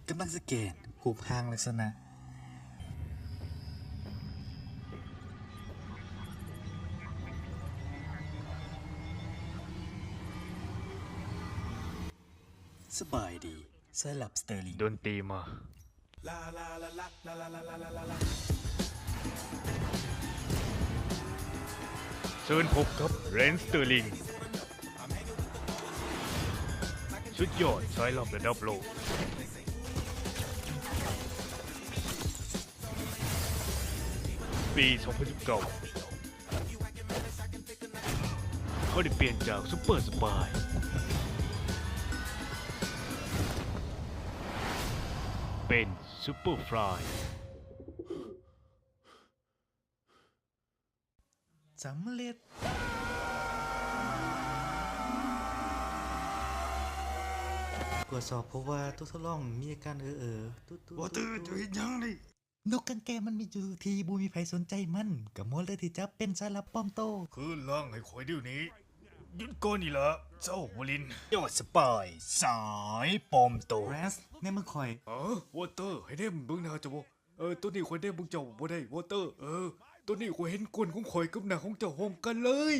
ກຳລັງສະແກນຮູບຮ່າງລັກສະນະ. ສະບາຍດີ ສາຍລັບສະເຕີລິງ. ດົນຕີມາ. ເຊີນພົບກັບແລນສະເຕີລິງ ສຸດຍອດສາຍລັບລະດັບໂລກ. ປີສອງພັນສິບເກົ້າ ເຂົາໄດ້ປ່ຽນຈາກຊຸບເປີສະປາຍ ເປັນຊຸບເປີຟລາຍ ສຳເລັດ. ກວດສອບພົບວ່າຕົວທົດລອງມີອາການເອີໆ. ວໍເຕີ ເຈົ້າເຮັດຫຍັງນີ້? ນົກກາງແກມັນມີຢູ່ທີ່ບໍ່ມີໃຜສົນໃຈມັນ ກໍເໝາະເລີຍທີ່ຈະເປັນສາຍລັບປອມໂຕ. ຄືນຮ່າງໃຫ້ຂ້ອຍດຽວນີ້. ຢຸດກ່ອນນີ້ລະ ເຈົ້າບໍ່ຫຼິ້ນ. ຍອດສະປາຍສາຍປອມໂຕ. ແລນສ ແນມເບິ່ງຂ້ອຍ. ເອີ ວໍເຕີ ໃຫ້ແນມເບິ່ງໜ້າເຈົ້າບໍ່? ເອີ ໂຕນີ້ຂ້ອຍແນມເບິ່ງເຈົ້າບໍ່ໄດ້ ວໍເຕີ. ເອີ ໂຕນີ້ຂ້ອຍເຫັນກົ້ນຂອງຂ້ອຍກັບໜ້າຂອງເຈົ້າພ້ອມກັນເລີຍ.